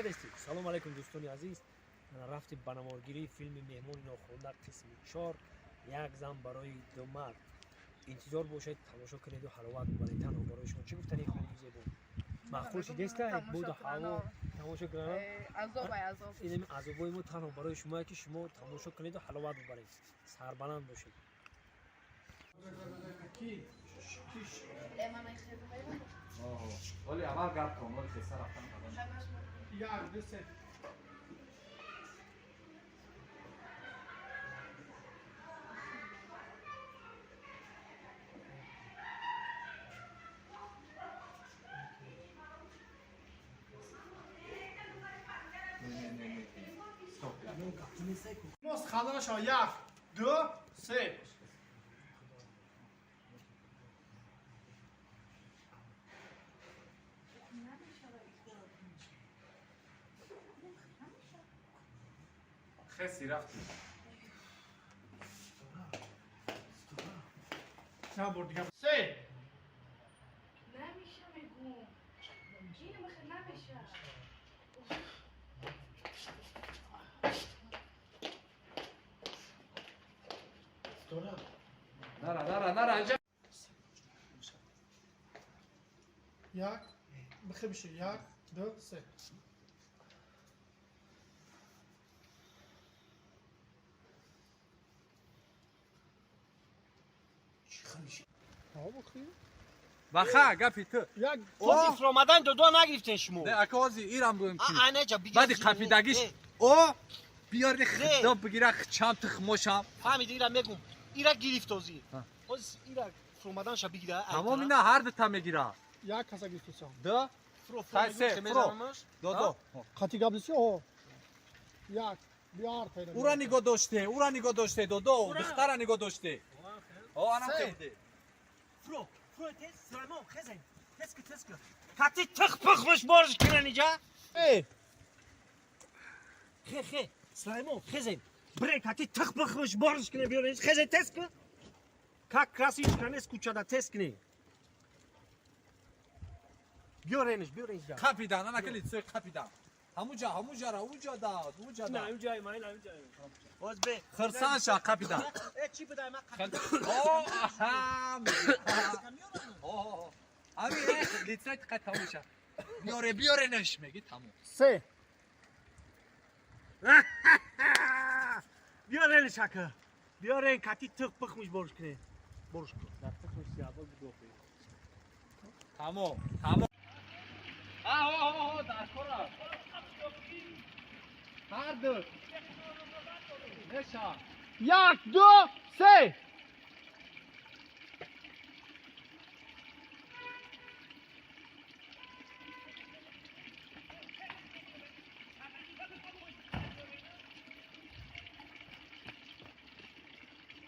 Кардасти? Салом алейкум, дӯстони азиз. Рафти ба наворгирии филми «Меҳмони нохонда», қисми 4, «Як зан барои ду мард». Интизор бошед, тамошо кунеду ҳаловат бубаред. Танҳо барои шумо. Чӣ гуфтани, хоними зебо? Маъқул шидеста? Буду ҳаво тамошо кунанд. Азоб ай азоб. Инами азобои мо танҳо барои шумое, ки шумо тамошо кунеду ҳаловат бубаред, сарбаланд бошед. Э, ман хеле. Оли аввал гап кун, оли хеса рафтан. Як, ду, се. Не, не, не, стоп. Мост ханда нашава. Як, ду, се. Хеси рафти. Чанд бор дигар. Се. Намеша, мегум. Ин мехе намеша. Нара, нара, нара, инҷа. Як, бихе биши. Як, ду, се. Баха, гапи ту. Як. Ози фуромадан додо нагирифтен шумо. Не, ака, ози ирам буем ки. Анеҷа. Баъди қапидагиш. О, биёрди, худо бигира, чам тухмошам. Фаҳмиди, ира мегум. Ира гирифт ози. Ози ира фуромаданша бигира. Тамом, ина ҳар дута мегира. Як каса гирифтусам. Ду, Фуро, Хай, се, фуро. Додо. Қати гап диси, о. Як, биёр пайда. Ура нигоҳ доште, ура нигоҳ доште, додо, духтара нигоҳ доште. О, анам Се. хелде. Фуро, фуро тез, Сулаймон, хезен. Тез ки, тез ки. Кати тих пихмиш борж кирен иҷа. Э, Хе, хе, Сулаймон, хезен. Бре, кати тих пихмиш борж кирен биёрен. Хезен, тез ки. Как красиш канес кучада, тез кини. Биёрениш, биёрениш ҷа. Қапидан, ана ки лицои қапидан. Ҳамуҷа, ҳамуҷара, уҷа да, уҷа да. Уҷай, ман уҷай. Оз бе. Хирсан ша қапидан. Э, чӣ будай ман қапидан? О, аҳа. О, ами лицои тиқа тамом ша. Биёре, биёренеш меги тамом. Се. Биёрениш ака. Биёрен, кати тих пихмиш борж кирен. Борж кун. Дар тихмиш сиабо бидохи. Тамом, тамом. А, о, о, о, дар кора. Ҳар ду. Неша. Як, ду, се.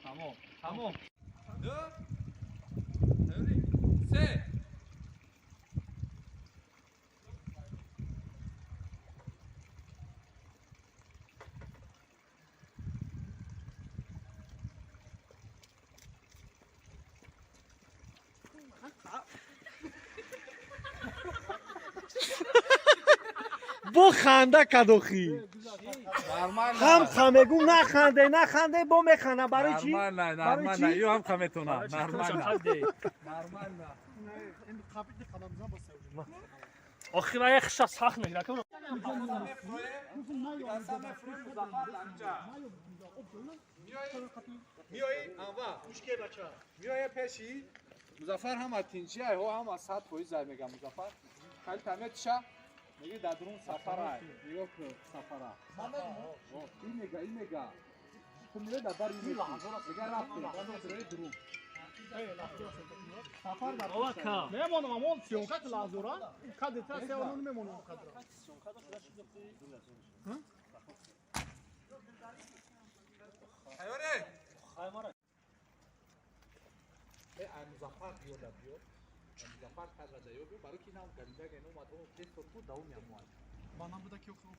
Тамом, тамом. Ду. Тайёрӣ. Се. Бо ханда кадохӣ. Нормально. Ҳам ха мегум, наханде, наханде, бо механда. Барои чӣ? Нормально, Барои нормально. чӣ? Ю ҳам ха метона. Нормально. Нормально. Ин қапиди қадамзан ба се. Охир ая хиша сахт мегира. Миёи анва. Миёе пеши Музаффар, ҳама тинчи ай, ҳо, ҳама 100% зай мега Музаффар. Хали таметша меги дар дурун сафар ай. Нигоҳ кун, сафара. Ин мега, ин мега. Ту миёи дар бари ин меги. Мега рафте, баъд дурун. Сафар дар. Овака. Мемонам, амон съёмка лаҳзора. Кадр та се онун мемонам кадр. Тайёре? Э, ай Музаффар биё да биё. Ай Музаффар кадра да ё биё, барои ки инам галида ген омад, о, тесто буд, давом ямуай. Банам буда ки охир.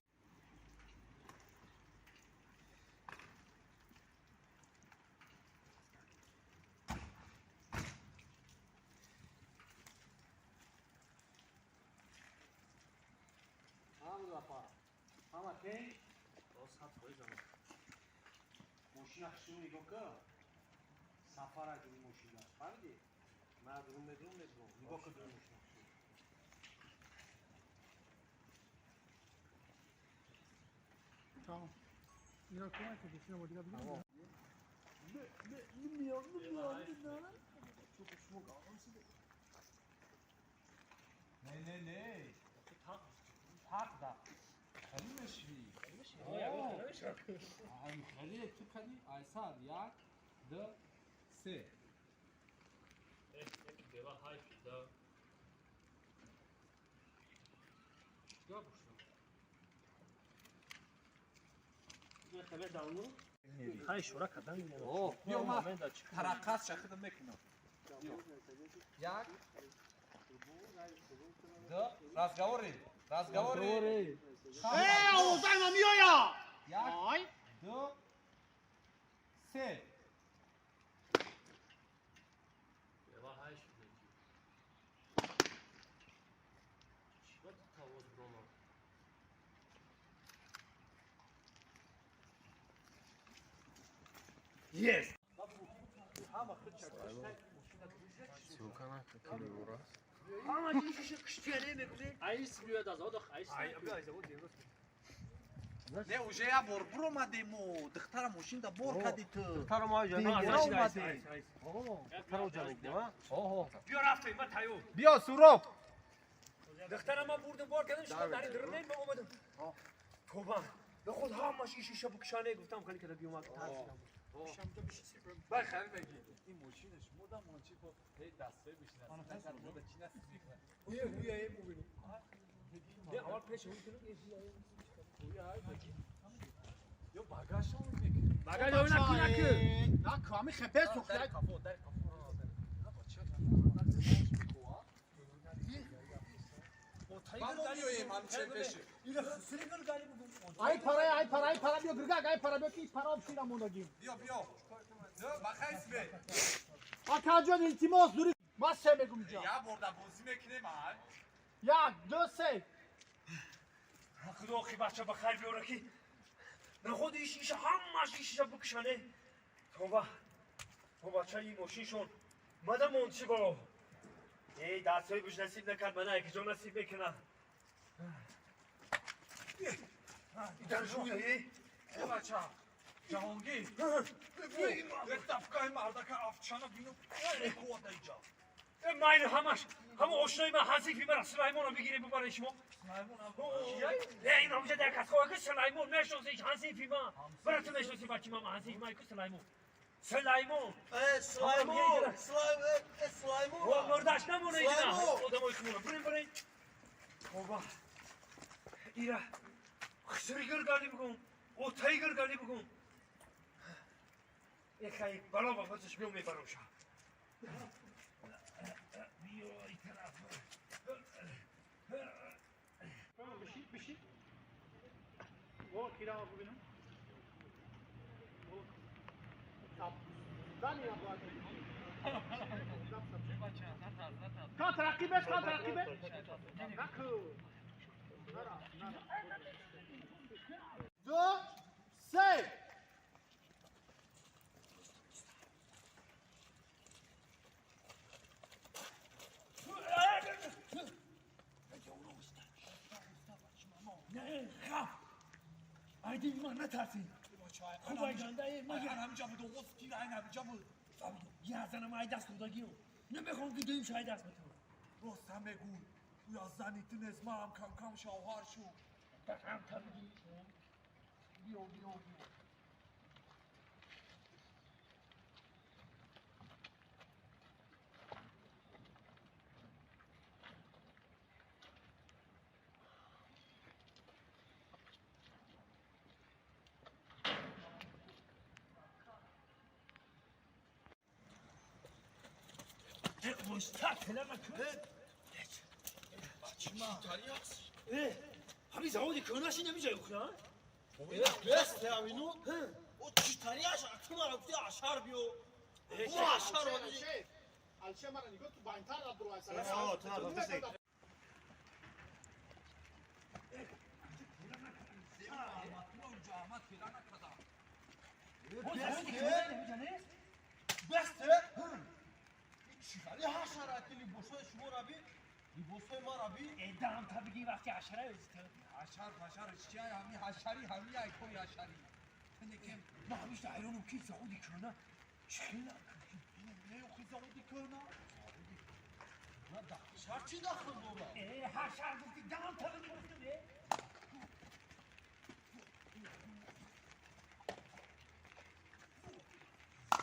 А, Музаффар. Ҳама тен? 100% ама. Мошина хушрӯ нигоҳ кун. Сафар аҷури мошина. Фаҳмидӣ? Ман дурум медурум медурум. Нигоҳ кун дуруми мошина хушрӯ. Tamam. Нигоҳ кун ки бишина бо дигар бигирем. Не, не, не. Ҳақ да. Хеле мешвӣ. Хеле ту кади айсар як, ду, се. Хай шура кардан. Биё ма тараққас шахида мекунам. Як, ду, разговори, разговори. Э, овозаи ма меоя! Як, ду, се. Yes. Не, уже я бор буромадему. Духтара мошинда бор кади ту. Духтара мо омадем. Биё рафтем, ман тайёр. Биё Суроб. Духтара ма бурдам бор кардам, шумо дар дурнем ма омадам. Тоба. Ба худ ҳамаш шиша букшане гуфтам хеле када биёмад тарсидам. Бай хеле мегӣ. Ин мошина шумо да мончи бо ҳей дастҳои бишина. Мо да чи насиб мекунад. Уя уя э бубинем. Не, аввал пеш он кунам, э уя. Ё багаж шумо мекунӣ. Багаж ё наку наку. Наку, ами хепе сохта. Дар кафо, дар кафо. Ай пара, ай пара, ай пара биё гиргак, ай пара биё ки пара бишина мондагим. Биё, биё. Бахайс бе. Акаҷон илтимос дури ман се мегум ҷа. Я борда бозӣ мекунем ай. Як, ду, се. Худо охи бача ба хайр биёра ки наход иш иша ҳамаш ишиша бикшане. Тоба. То бачаи мошиншон мадам он чӣ бо. Эй, дастҳои буш насиб накард, мана якиҷо насиб мекунад. Э бача. Ҷаҳонгир. Як дафкаи мардака афчана бину рекорда иҷа. Майли ҳамаш, ҳама ошнои ман ҳазифи мара Сулаймонро бигире бубаре шумо. Э, ин ҳамҷа дар касхоя ки Сулаймон мешносиш ҳазифи ман. Бара ту мешноси бачи ман ҳазифи ман ку Сулаймон. Сулаймон. Э, Сулаймон, Сулаймон, э, Сулаймон. О, мурдаш намоне ина. Одамои шуморо бирем бирем. Тоба. Ира. Хисри гиргани бигум. Отаи гиргани бигум. Э, хай, бало ба фотиш биё мебарам ша. Биё ин тараф. Биши, биши. О, кира бубинам. Ка тараққӣ беш, ка тараққӣ беш. Наку. Ду, се. Не, хап. Айди ман натарсин. Хуб айганда ман ҳаминҷа буд, оғоз кир айн ҳаминҷа буд. Я занам ай даст додагиё. Намехоҳам ки дуюм шай даст битам. Рост ҳам мегӯй. Ӯ аз зани ту нест, ман ҳам кам-кам шавҳар шуд. Ҳам табиги. Биё, биё, биё. ҳамин заводи кӯҳнаши намеҷои хӯра? Бест ҳамину. О читарияш атумара гуфти ашар биё. О ашар омади. Алше мара нигоҳ ту байнтар абдуллай. بسته چی خالی حشرات لباسای شما را بی لباسای ما را بی ادام تا بگی وقتی حشره حشر حشر چی همی حشری همی ای کوی حشری تنکم ما همیشه حیرانم کی سعودی کنه چی نه خی سعودی کنه نه حشر چی داخل بابا حشر گفتی دام تا بگی گفتم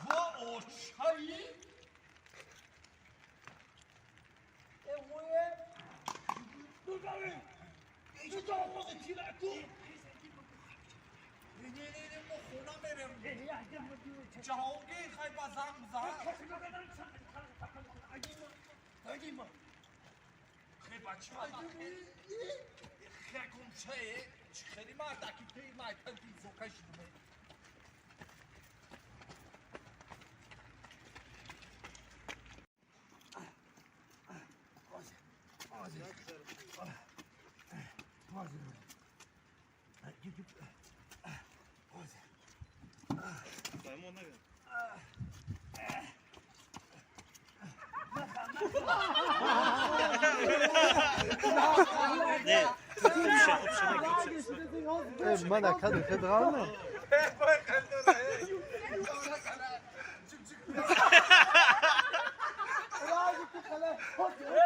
وا اوچایی جهانگیر خیلی با زنگ بزن خیلی بچه خیلی گمچه خیلی مردکی پی مایتن تیزو کشیدم من اکد خدغانم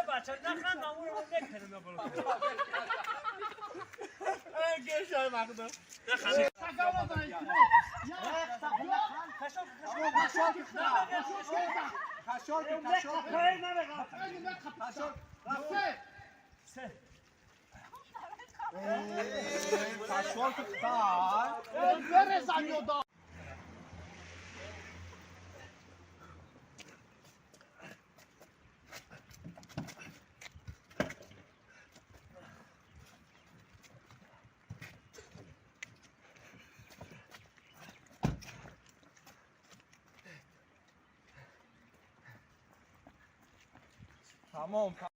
بچه نخند امور رو نکنم برو تمام.